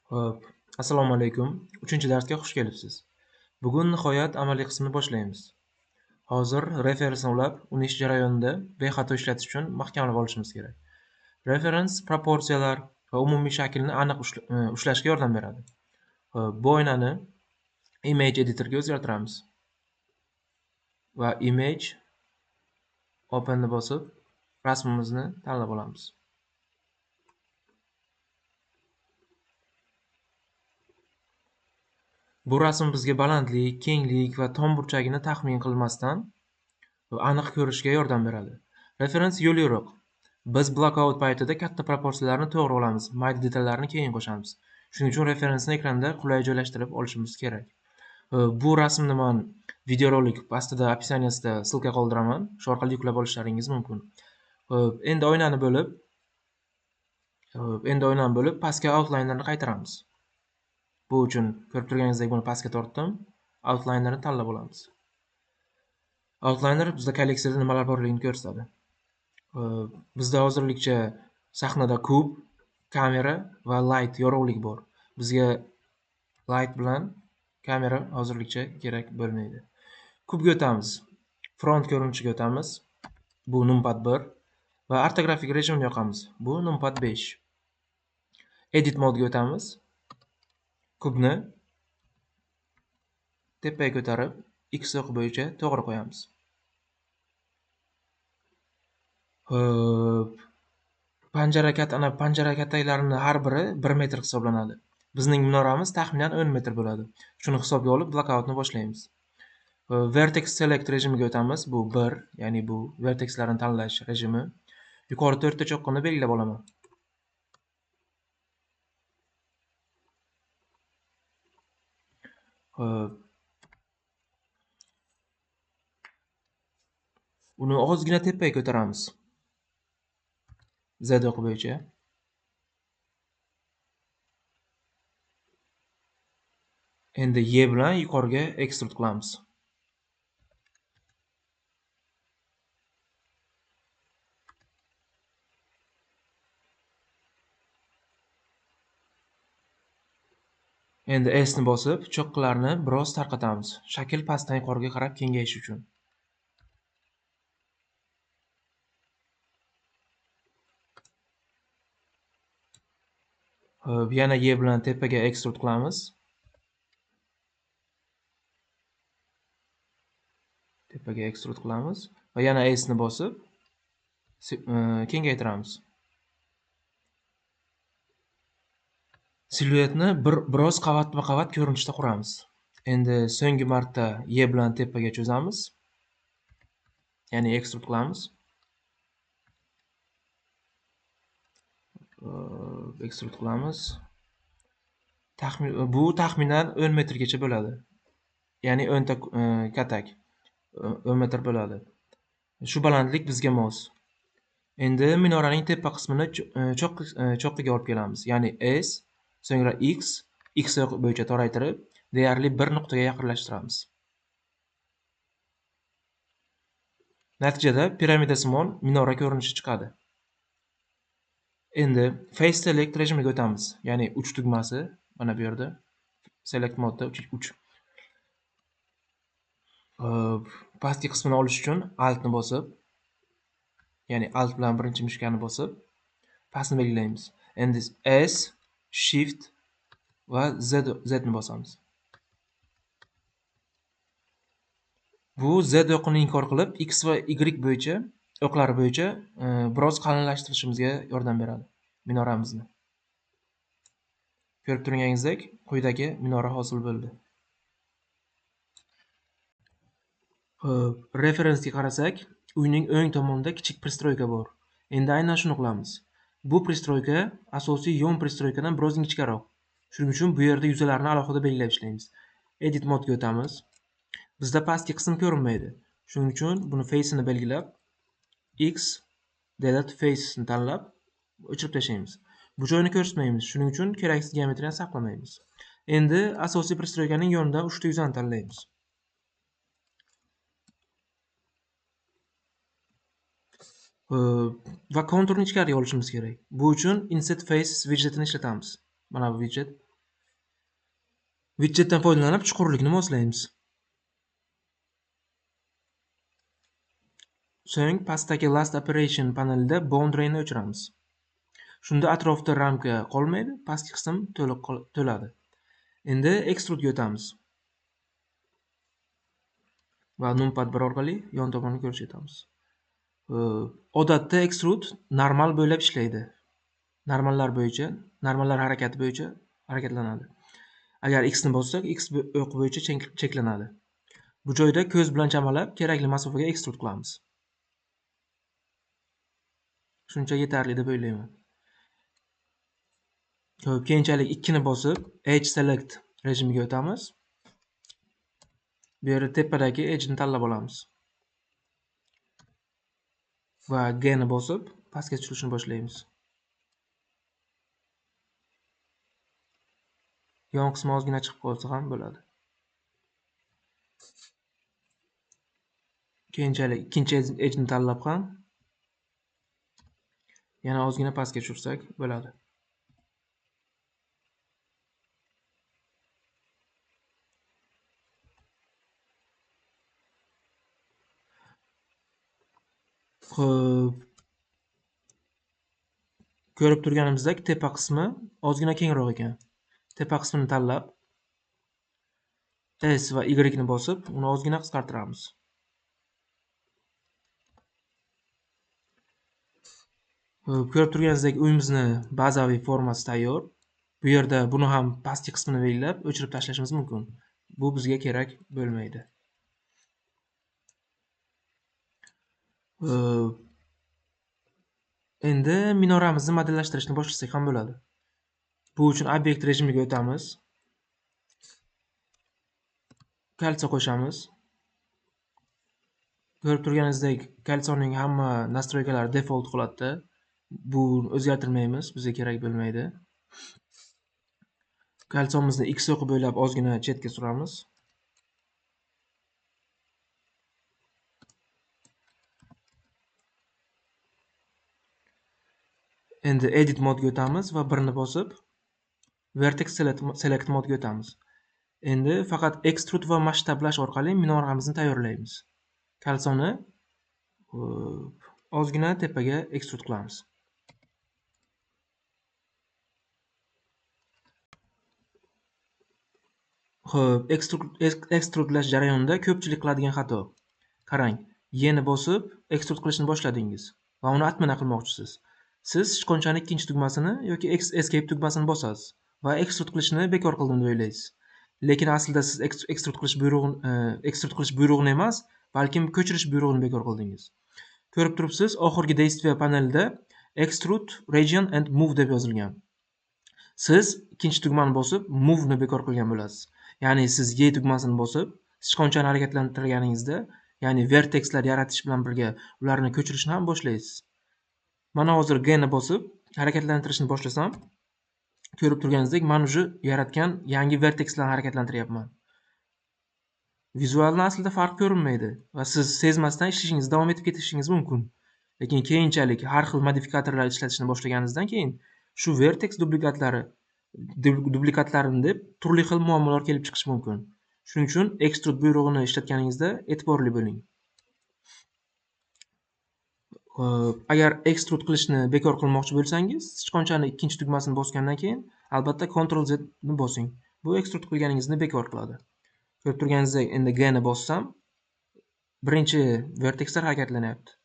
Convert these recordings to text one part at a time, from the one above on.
Xo'p, assalomu alaykum. 3-darsga xush kelibsiz. Bugun nihoyat amaliy qismini boshlaymiz. Hozir referensni ulab, uni ish jarayonida bexato ishlatish uchun mahkamlab olishimiz kerak. Referens proporsiyalar va umumiy shaklni aniq ushlashga yordam beradi. Xo'p, bu oynani Image Editorga o'zgartiramiz. Va Image Openni bosib, rasmimizni tanlab olamiz. Bu rasm bizga balandlik, kenglik va tom burchagini taxmin qilmasdan aniq ko'rishga yordam beradi. Referens yo'l yo'riq. Biz blockout paytida katta proporsiyalarni to'g'ri olamiz, mayda detallarni keyin qo'shamiz. Shuning uchun referensni ekranda qulay joylashtirib olishimiz kerak. Bu rasmni men videorolik pastida описаниесida ссылка qoldiraman. Shu orqali yuklab olishlaringiz mumkin. Endi oynani bo'lib, pastga outlinerni qaytaramiz. Bu uchun ko'rib turganingizdek buni pastga tortdim. Outlinerni tanlab olamiz. Outliner bizda kolleksiyada nimalar borligini ko'rsatadi. Bizda hozirlikcha sahnada kub, kamera va light yorug'lik bor. Bizga light bilan kamera hozirlikcha kerak bo'lmaydi. Kubga o'tamiz. Front ko'rinishiga o'tamiz. Bu numpad 1 va ortografik rejimni yoqamiz. Bu numpad 5. Edit modga o'tamiz. Kubni tepaga ko'tarib, x o'qi bo'yicha to'g'ri qo'yamiz. Xo'p, panjara kataklarining har biri 1 metr hisoblanadi. Bizning minoramiz taxminan 10 metr bo'ladi. Shuni hisobga olib blockoutni boshlaymiz. Vertex select rejimiga o'tamiz. Bu 1, ya'ni bu vertexlarni tanlash rejimi. Yuqori 4 ta cho'qqini belgilab olaman. Uni ozgina tepaga ko'taramiz. Z o'qi bo'yicha. Endi Y bilan yuqoriga ekstrud qilamiz. Endi S ni bosib, cho'qqilarni biroz tarqatamiz. Shakl pastdan yuqoriga qarab kengayishi uchun. Xo'p, yana Y bilan tepaga ekstrud qilamiz. Tepaga ekstrud qilamiz va yana S ni bosib kengaytiramiz. Siluetni biroz qavatma-qavat ko'rinishda quramiz. Endi so'nggi marta Y bilan tepaga cho'zamiz. Ya'ni ekstrud qilamiz. Ekstrud qilamiz. Bu taxminan 10 metrgacha bo'ladi. Ya'ni 10 ta katak 10 metr bo'ladi. Shu balandlik bizga mos. Endi minoraning tepa qismini cho'qqiga olib kelamiz. Ya'ni S, so'ngra X, X bo'yicha toraytirib, deyarli bir nuqtaga yaqinlashtiramiz. Natijada piramidasimon minora ko'rinishi chiqadi. Endi Face Select rejimiga o'tamiz. Ya'ni 3 tugmasi mana bu yerda Select modda 3. Pastki qismini olish uchun Altni bosib, ya'ni Alt bilan birinchi mishkani bosib, pastni belgilaymiz. Endi S, Shift va Z ni bosamiz. Bu Z o'qini inkor qilib, X va Y bo'yicha, o'qlar bo'yicha biroz qalinlashtirishimizga yordam beradi minoramizni. Ko'rib turganingizdek, quyidagi minora hosil bo'ldi. Xo'p, referensga qarasak, uyning o'ng tomonida kichik pristroyka bor. Endi aynan shuni qilamiz. Bu pristroyka asosiy yon pristroykadan biroz ingichkaroq. Shuning uchun bu yerda yuzalarni alohida belgilab ishlaymiz. Edit modga o'tamiz. Bizda pastki qism ko'rinmaydi. Shuning uchun buni face'ini belgilab, X delete face'ni tanlab o'chirib tashlaymiz. Bu joyni ko'rsatmaymiz. Shuning uchun keraksiz geometriyani saqlamaymiz. Endi asosiy pristroykaning yonidan 3 ta yuzani tanlaymiz. Va konturni ichkariga olishimiz kerak. Bu uchun Inset Face widgetini ishlatamiz. Mana bu widget. Widgetdan foydalanib chuqurlikni moslaymiz. So'ng pastdagi Last Operation panelida Boundary'ni o'chiramiz. Shunda atrofda ramka qolmaydi, pastki qism to'ladi. Endi Extrude'ga o'tamiz. Va numpad 1 orqali yon tomonni ko'rsatamiz. Odatda Extrude normal bo'ylab ishlaydi. Normallar bo'yicha, normallar harakati bo'yicha harakatlanadi. Agar X ni bossak, X o'qi bo'yicha cheklanadi. Bu joyda ko'z bilan chamalab kerakli masofaga extrude qilamiz. Shuncha yetarli deb o'ylayman. Xo'p, keyinchalik 2 ni bosib Edge Select rejimiga o'tamiz. Bu yerda tepadagi Edge ni tanlab olamiz. Va G ni bosib pastga tushishni boshlaymiz. Yon qismi ozgina chiqib qolsa ham bo'ladi. Keyinchalik ikkinchi edge ni tanlab ham yana ozgina pastga tushirsak bo'ladi. Xo'p, ko'rib turganimizdek tepa qismi ozgina kengroq ekan. Tepa qismini tanlab S va Y ni bosib, uni ozgina qisqartiramiz. Xo'p, ko'rib turganingizdek uyimizni bazaviy formasi tayyor. Bu yerda buni ham pastki qismini belgilab o'chirib tashlashimiz mumkin. Bu bizga kerak bo'lmaydi. Endi minoramizni modellashtirishni boshlasak ham bo'ladi. Bu uchun obyekt rejimiga o'tamiz. Kalsa qo'shamiz. Ko'rib turganingizdek kalsoning hamma nastroykalari default holatda. Bu o'zgartirmaymiz, bizga kerak bo'lmaydi. Kalsomizni X o'qi bo'ylab ozgina chetga suramiz. Endi edit modga o'tamiz va 1 ni bosib vertex select modga o'tamiz. Endi faqat extrude va masshtablash orqali minoramizni tayyorlaymiz. Kalsoni ozgina tepaga extrude qilamiz. Xo'p, extrudelash jarayonida ko'pchilik qiladigan xato. Qarang, Y ni bosib extrude qilishni boshladingiz va uni atmana qilmoqchisiz. Siz sichqonchani ikkinchi tugmasini yoki escape tugmasini bosasiz va extrude qilishni bekor qildim deb o'ylaysiz. Lekin aslida siz extrude qilish buyrug'ini emas, balkim ko'chirish buyrug'ini bekor qildingiz. Ko'rib turibsiz, oxirgi действие panelida extrude region and move deb yozilgan. Siz ikkinchi tugmani bosib move ni bekor qilgan bo'lasiz. Ya'ni siz Y tugmasini bosib sichqonchani harakatlantirganingizda, ya'ni vertexlar yaratish bilan birga ularni ko'chirishni ham boshlaysiz. Mana hozir G ni bosib harakatlantirishni boshlasam, ko'rib turganingizdek men уже yaratgan yangi vertexlarni harakatlantiryapman. Vizualni aslida farq ko'rinmaydi va siz sezmasdan ishlashingizni davom etib ketishingiz mumkin. Lekin keyinchalik har xil modifikatorlar ishlatishni boshlaganingizdan keyin shu vertex duplikatlarini deb turli xil muammolar kelib chiqishi mumkin. Shuning uchun extrude buyrug'ini ishlatganingizda e'tiborli bo'ling. Agar extrude qilishni bekor qilmoqchi bo'lsangiz, sichqonchani ikkinchi tugmasini bosgandan keyin albatta Ctrl Z ni bosing. Bu extrude qilganingizni bekor qiladi. Ko'rib turganingizdek endi G ni bossam, birinchi vertexlar harakatlanyapti.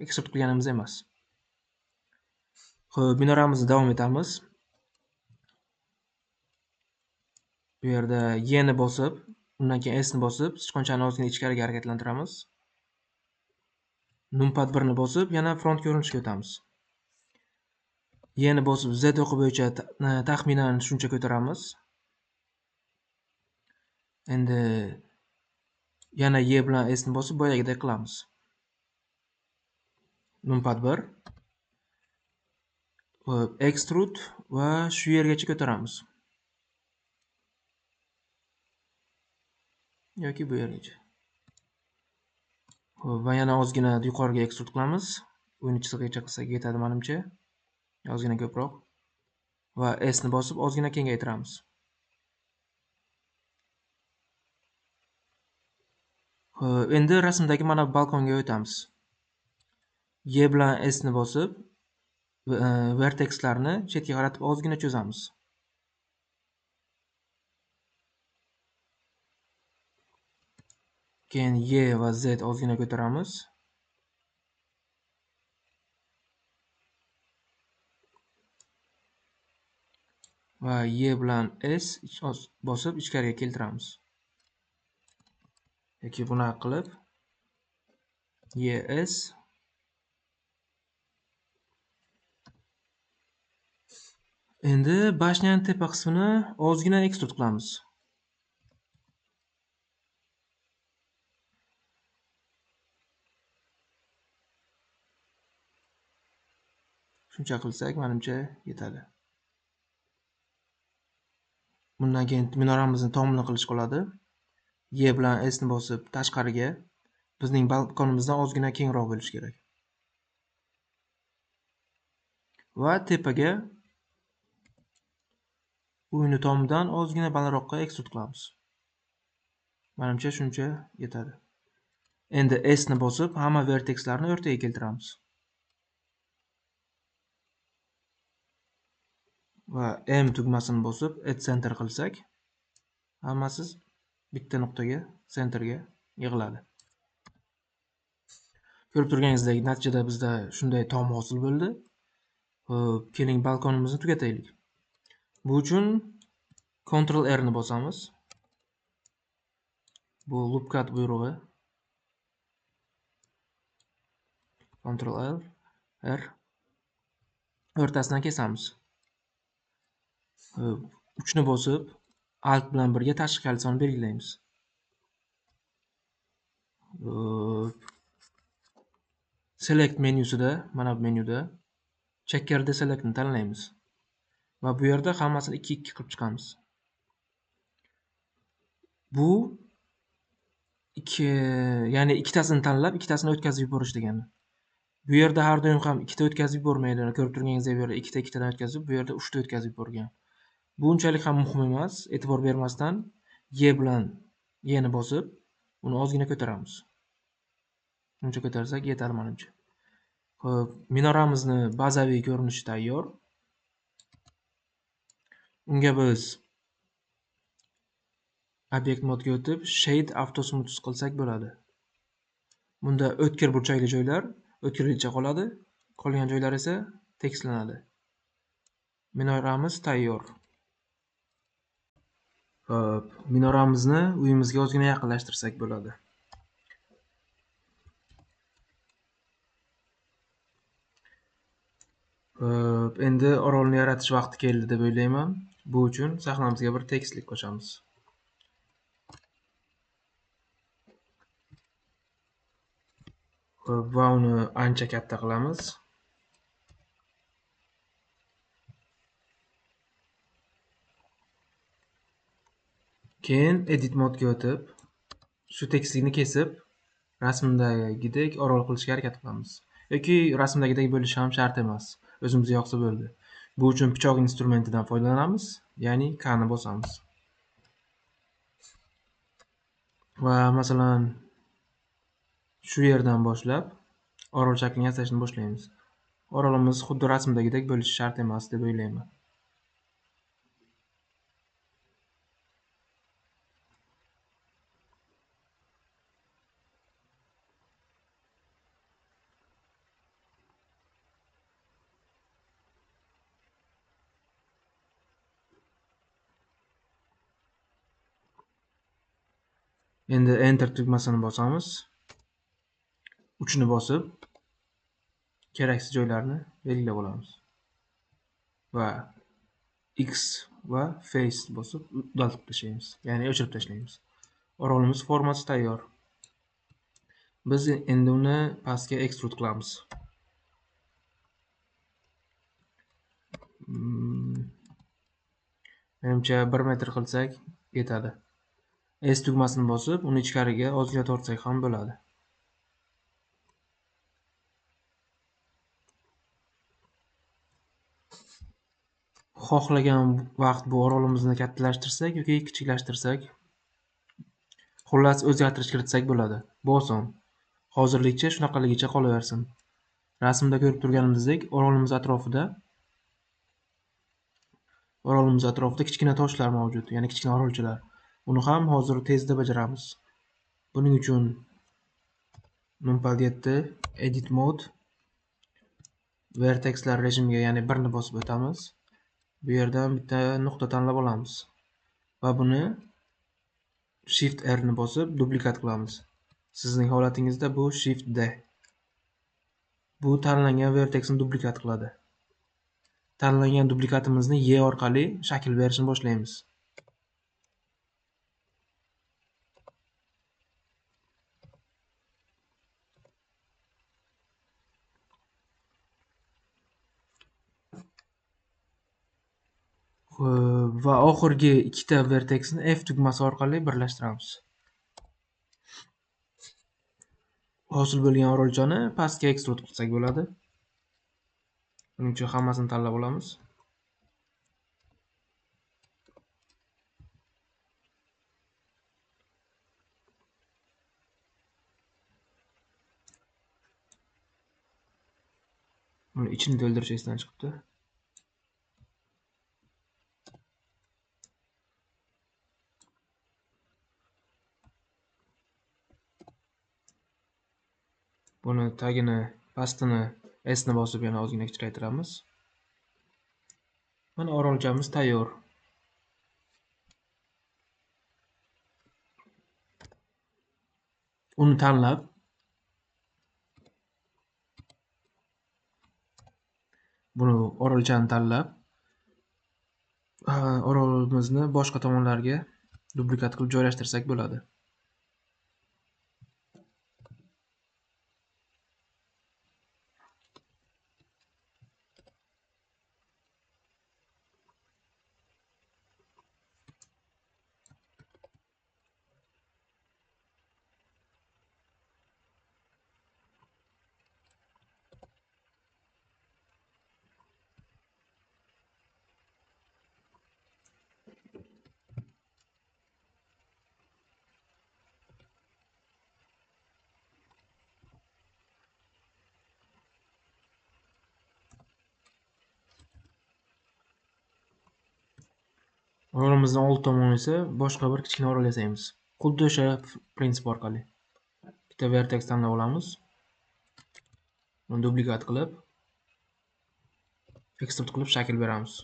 Extrude qilganimiz emas. Xo'p, minoramizni davom etamiz. Bu yerda Y ni bosib, undan keyin S ni bosib, sichqonchani ozgina ichkariga harakatlantiramiz. Numpad 1 ni bosib, yana front ko'rinishga o'tamiz. Y ni bosib, Z o'qi bo'yicha taxminan shuncha ko'taramiz. Endi yana Y bilan S ni bosib, boyagidek qilamiz. Numpad 1. Xo'p, extrude va shu yergacha ko'taramiz. Yoki bu yergacha. Xo'p, va yana ozgina yuqoriga extrude qilamiz. O'yinni chizig'icha qilsak yetadi menimcha. Ozgina ko'proq. Va S ni bosib ozgina kengaytiramiz. Endi rasmdagi mana balkonga o'tamiz. Y bilan S ni bosib, vertexlarni chetga qaratib ozgina cho'zamiz. Keyin Y va Z ozgina ko'taramiz. Va Y bilan S bosib ichkariga keltiramiz. Yoki bunaqa qilib Y S Endi bashняning tepa qismini ozgina ekstrud qilamiz. Shuncha qilsak, menimcha yetadi. Bundan keyin minoramizni tomini qilish qoladi. Y bilan S ni bosib tashqariga, bizning balkonimizdan ozgina kengroq bo'lishi kerak. Va tepaga uyni tomidan ozgina balandroqqa ekstrud qilamiz. Menimcha shuncha yetadi. Endi S ni bosib hamma vertexlarni o'rtaga keltiramiz. Va M tugmasini bosib Add Center qilsak, hammasi bitta nuqtaga, senterga yig'iladi. Ko'rib turganingizdek, natijada bizda shunday tom hosil bo'ldi. Xo'p, keling balkonimizni tugataylik. Bu uchun Ctrl R ni bosamiz. Bu loop cut buyrug'i. Ctrl R o'rtasidan kesamiz. 3 ni bosib Alt bilan birga tashqi kalitni belgilaymiz. Select menyusida, mana bu menyuda chekkerda selectni tanlaymiz. Va bu yerda hammasini 2-2 qilib chiqamiz. Bu ikki, ya'ni ikkitasini tanlab, ikkitasini o'tkazib yuborish degani. Bu yerda har doim ham ikkita o'tkazib yubormaydi. Ko'rib turganingizdek, bu yerda ikkita ikkitadan o'tkazib, bu yerda uchta o'tkazib yuborgan. Bu unchalik ham muhim emas. E'tibor bermasdan Y bilan Y ni bosib, uni ozgina ko'taramiz. Uncha ko'tarsak yetadi menimcha. Xo'p, minoramizni bazaviy ko'rinishi tayyor. Unga biz obyekt modga o'tib, Shade Auto Smooth qilsak bo'ladi. Bunda o'tkir burchakli joylar o'tkirligicha qoladi, qolgan joylar esa tekislanadi. Minoramiz tayyor. Xo'p, minoramizni uyimizga ozgina yaqinlashtirsak bo'ladi. Xo'p, endi orolni yaratish vaqti keldi deb o'ylayman. Bu uchun sahnamizga bir tekislik qo'shamiz. Xo'p, va uni ancha katta qilamiz. Keyin edit modga o'tib, shu tekislikni kesib, rasmdagidek orol qilishga harakat qilamiz. Yoki rasmdagidek bo'lishi ham shart emas. O'zimizga yoqsa bo'ldi. Bu uchun pichoq instrumentidan foydalanamiz, ya'ni K ni bosamiz. Va masalan shu yerdan boshlab orol shaklini yasashni boshlaymiz. Orolimiz xuddi rasmdagidek bo'lishi shart emas deb o'ylayman. Endi Enter tugmasini bosamiz. 3 ni bosib keraksiz joylarni belgilab olamiz. Va X va Face bosib udaltib tashlaymiz, ya'ni o'chirib tashlaymiz. Orolimiz formasi tayyor. Biz endi uni pastga ekstrud qilamiz. Menimcha 1 metr qilsak yetadi. S tugmasini bosib, uni ichkariga ozgina tortsak ham bo'ladi. Xohlagan vaqt bu orolimizni kattalashtirsak yoki kichiklashtirsak, Xullas, o'zgartirish kiritsak bo'ladi. Bu oson. Hozirlikcha shunaqaligicha qolaversin. Rasmda ko'rib turganimizdek, orolimiz atrofida kichkina toshlar mavjud, ya'ni kichkina orolchalar. Buni ham hozir tezda bajaramiz. Buning uchun numpad 7 edit mode vertexlar rejimiga, ya'ni 1 ni bosib o'tamiz. Bu yerdan bitta nuqta tanlab olamiz va buni Shift R ni bosib duplikat qilamiz. Sizning holatingizda bu Shift D. Bu tanlangan vertexni duplikat qiladi. Tanlangan duplikatimizni E orqali shakl berishni boshlaymiz. Va oxirgi ikkita vertexni F tugmasi orqali birlashtiramiz. Hosil bo'lgan orolchani pastga ekstrud qilsak bo'ladi. Buning uchun hammasini tanlab olamiz. Buni ichini to'ldirish esdan chiqibdi. Buni tagini, pastini S ni bosib yana ozgina kichraytiramiz. Mana orolchamiz tayyor. Uni tanlab buni orolchani tanlab orolimizni boshqa tomonlarga duplikat qilib joylashtirsak bo'ladi. Orolimizning old tomoni esa boshqa bir kichkina orol yasaymiz. Xuddi o'sha prinsip orqali. Bitta vertex tanlab olamiz. Uni duplikat qilib, ekstrud qilib shakl beramiz.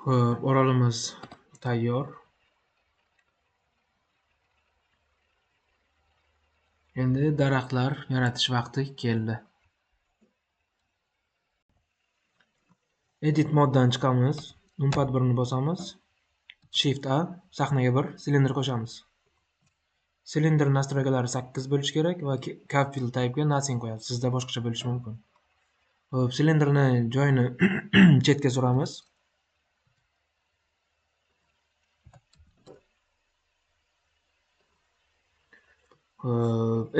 Xo'p, orolimiz tayyor. Endi daraxtlar yaratish vaqti keldi. Edit moddan chiqamiz. Numpad 1 ni bosamiz. Shift A, sahnaga bir silindr qo'shamiz. Silindr nastroykalari 8 bo'lishi kerak va Capital type'ga nothing qo'yamiz. Sizda boshqacha bo'lishi mumkin. Xo'p, silindrni joyini chetga suramiz.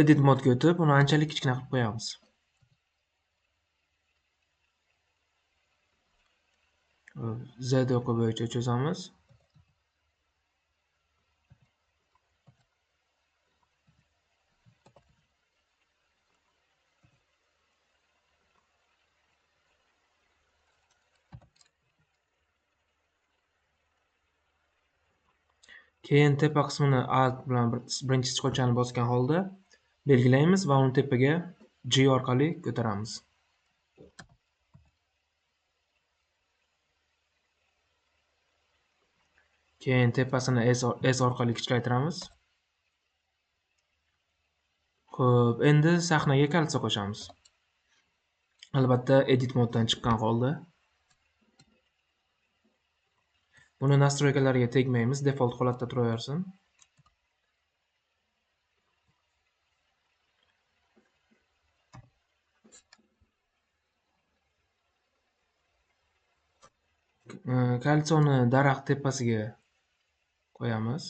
Edit modga o'tib, uni anchalik kichkina qilib qo'yamiz. Z o'qi bo'yicha cho'zamiz. Keyin tepa qismini Alt bilan birinchi sichqonchani bosgan holda belgilaymiz va uni tepaga G orqali ko'taramiz. Keyin tepasini S orqali kichraytiramiz. Xo'p, endi sahnaga kolso qo'shamiz. Albatta edit moddan chiqqan holda. Buni nastroykalarga tegmaymiz, default holatda turaversin. Kolsoni daraxt tepasiga qo'yamiz.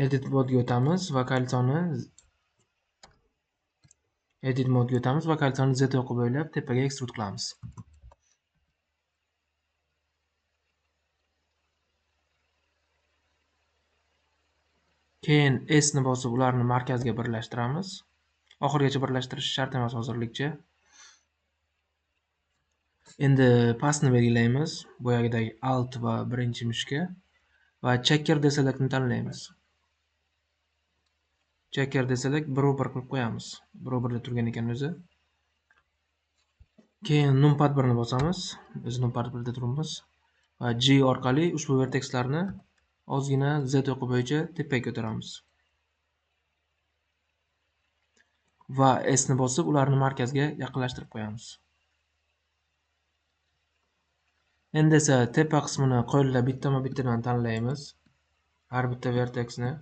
Edit modga o'tamiz va kolsoni Edit modga o'tamiz va kolsoni Z o'qi bo'ylab tepaga ekstrud qilamiz. Keyin S ni bosib ularni markazga birlashtiramiz. Oxirigacha birlashtirish shart emas hozirlikcha. Endi pastni belgilaymiz, boyagidagi Alt va birinchi mushka va checker deselect-ni tanlaymiz. Checker deselect 1 qilib qo'yamiz. 1 turgan ekan o'zi. Keyin numpad 1 ni bosamiz. O'zi numpad 1 da turibmiz. Va G orqali ushbu vertexlarni ozgina Z o'qi bo'yicha tepaga ko'taramiz. Va S ni bosib ularni markazga yaqinlashtirib qo'yamiz. Endi esa tepa qismini qo'lda bittama-bittadan tanlaymiz. Har bitta vertexni.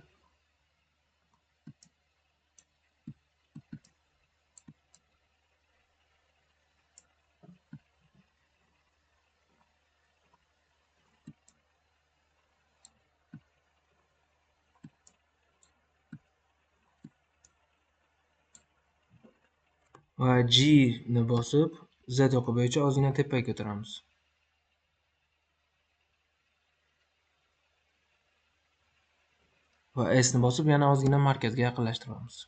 Va G ni bosib Z o'qi bo'yicha ozgina tepaga ko'taramiz. Va S ni bosib yana ozgina markazga yaqinlashtiramiz.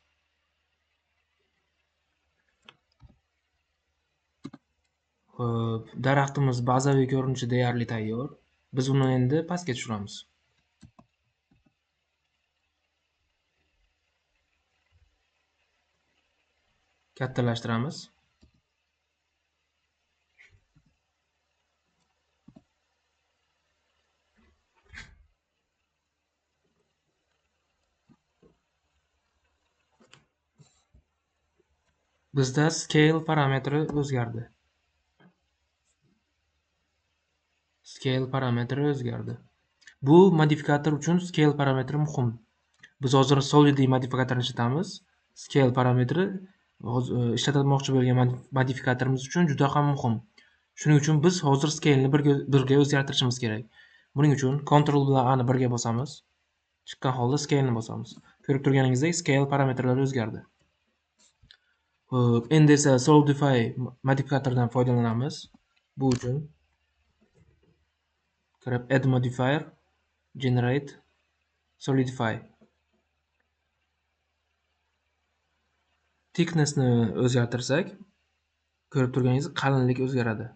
Xo'p, daraxtimiz bazaviy ko'rinishi deyarli tayyor. Biz uni endi pastga tushiramiz. Kattalashtiramiz. Bizda scale parametri o'zgardi. Scale parametri o'zgardi. Bu modifikator uchun scale parametri muhim. Biz hozir solid modifikatorini ishlatamiz. Scale parametri ishlatmoqchi bo'lgan modifikatorimiz uchun juda ham muhim. Shuning uchun biz hozir scale'ni birga o'zgartirishimiz kerak. Buning uchun Ctrl bilan A ni birga bosamiz. Chiqqan holda scale'ni bosamiz. Ko'rib turganingizdek scale parametrlari o'zgardi. Xo'p, endi esa Solidify modifikatoridan foydalanamiz. Bu uchun kirib Add Modifier, Generate, Solidify. Thicknessni o'zgartirsak, ko'rib turganingizdek qalinlik o'zgaradi.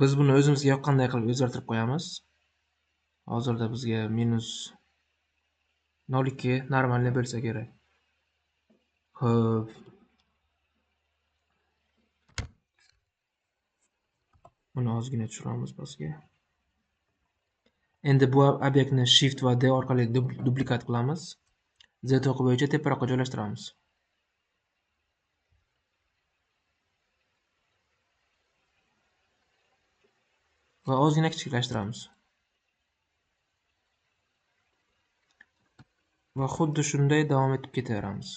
Biz buni o'zimizga yoqqanday qilib o'zgartirib qo'yamiz. Hozirda bizga -0.2 normalni bo'lsa kerak. Xo'p. Buni ozgina tushiramiz pastga. Endi bu obyektni Shift va D orqali duplikat qilamiz. Z o'qi bo'yicha teparoqqa joylashtiramiz. Va ozgina kichiklashtiramiz. Va xuddi shunday davom etib ketaveramiz.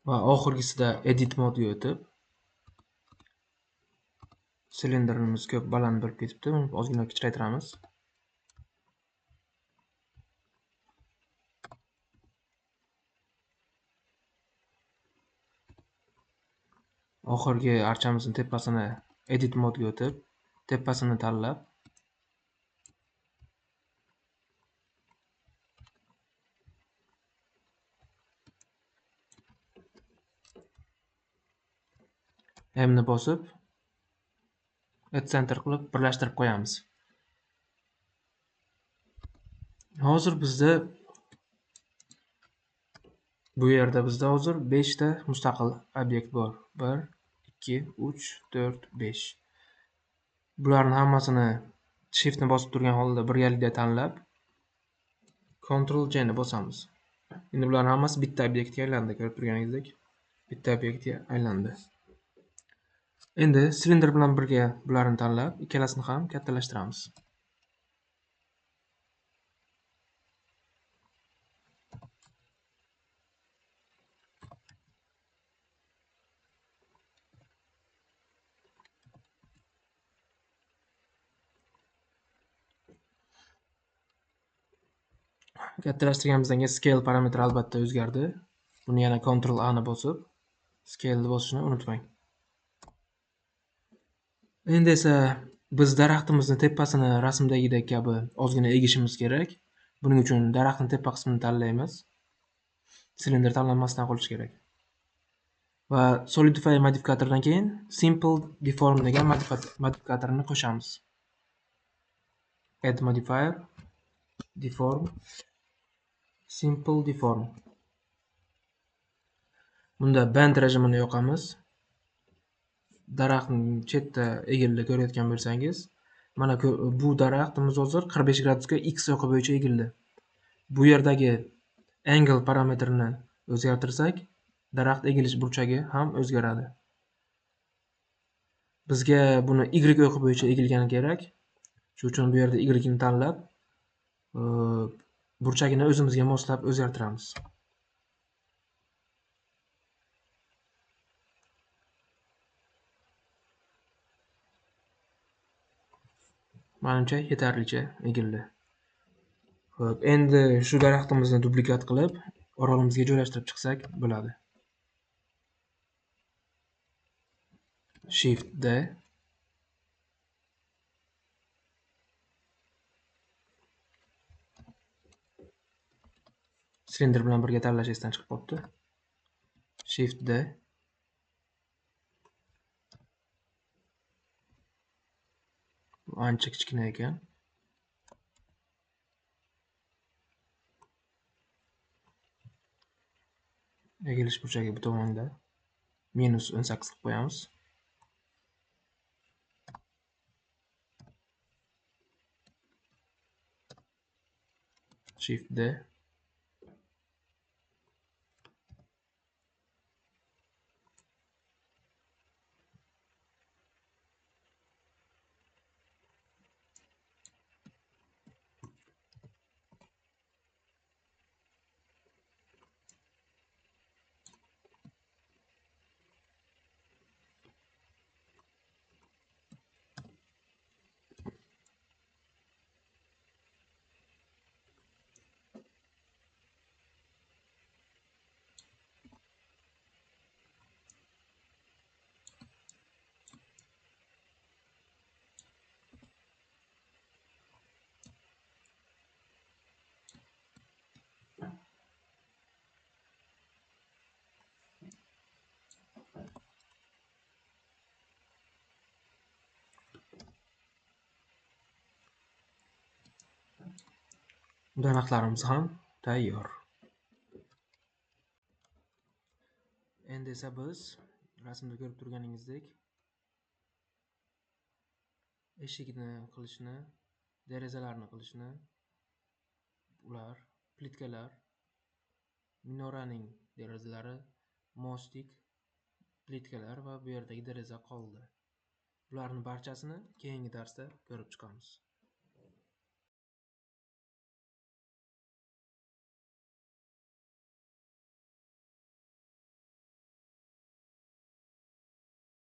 Va oxirgisida edit modga o'tib, silinderimiz ko'p baland bo'lib ketibdi, uni ozgina kichraytiramiz. Oxirgi archamizni tepasini edit modga o'tib, tepasini tanlab M ni bosib add center qilib birlashtirib qo'yamiz. Hozir bizda bu yerda hozir 5 ta mustaqil obyekt bor. 1, 2, 3, 4, 5. Bularning hammasini shiftni bosib turgan holda birgalikda tanlab Ctrl C ni bosamiz. Endi bularning hammasi bitta obyektga aylandi, ko'rib turganingizdek, bitta obyektga aylandi. Endi silindr bilan birga bularni tanlab, ikkalasini ham kattalashtiramiz. Kattalashtirganimizdan keyin scale parametri albatta o'zgardi. Buni yana Ctrl A ni bosib, scale ni bosishni unutmang. Endi esa biz daraxtimizni tepasini rasmdagidek kabi ozgina egishimiz kerak. Buning uchun daraxtning tepa qismini tanlaymiz. Silindr tanlanmasdan qolishi kerak. Va Solidify modifikatoridan keyin Simple Deform degan modifikatorni qo'shamiz. Add modifier, deform, Simple Deform. Bunda band rejimini yoqamiz. Daraxtning chetda egildi ko'rayotgan bo'lsangiz, mana bu daraxtimiz hozir 45 gradusga x o'qi bo'yicha egildi. Bu yerdagi angle parametrini o'zgartirsak, daraxt egilish burchagi ham o'zgaradi. Bizga buni y o'qi bo'yicha egilgani kerak. Shuning uchun bu yerda y ni tanlab, burchagini o'zimizga moslab o'zgartiramiz. Menimcha yetarlicha egildi. Xo'p, endi shu daraxtimizni duplikat qilib, orolimizga joylashtirib chiqsak bo'ladi. Shift D. Silindr bilan birga tanlash esdan chiqib qolibdi. Shift D. Bu ancha kichkina ekan. Egilish burchagi bu tomonda minus 18 qilib qo'yamiz. Shift D. Daraxtlarimiz ham tayyor. Endi esa biz rasmda ko'rib turganingizdek eshikni qilishni, derazalarni qilishni, ular, plitkalar, minoraning derazalari, mostik, plitkalar va bu yerdagi deraza qoldi. Bularning barchasini keyingi darsda ko'rib chiqamiz.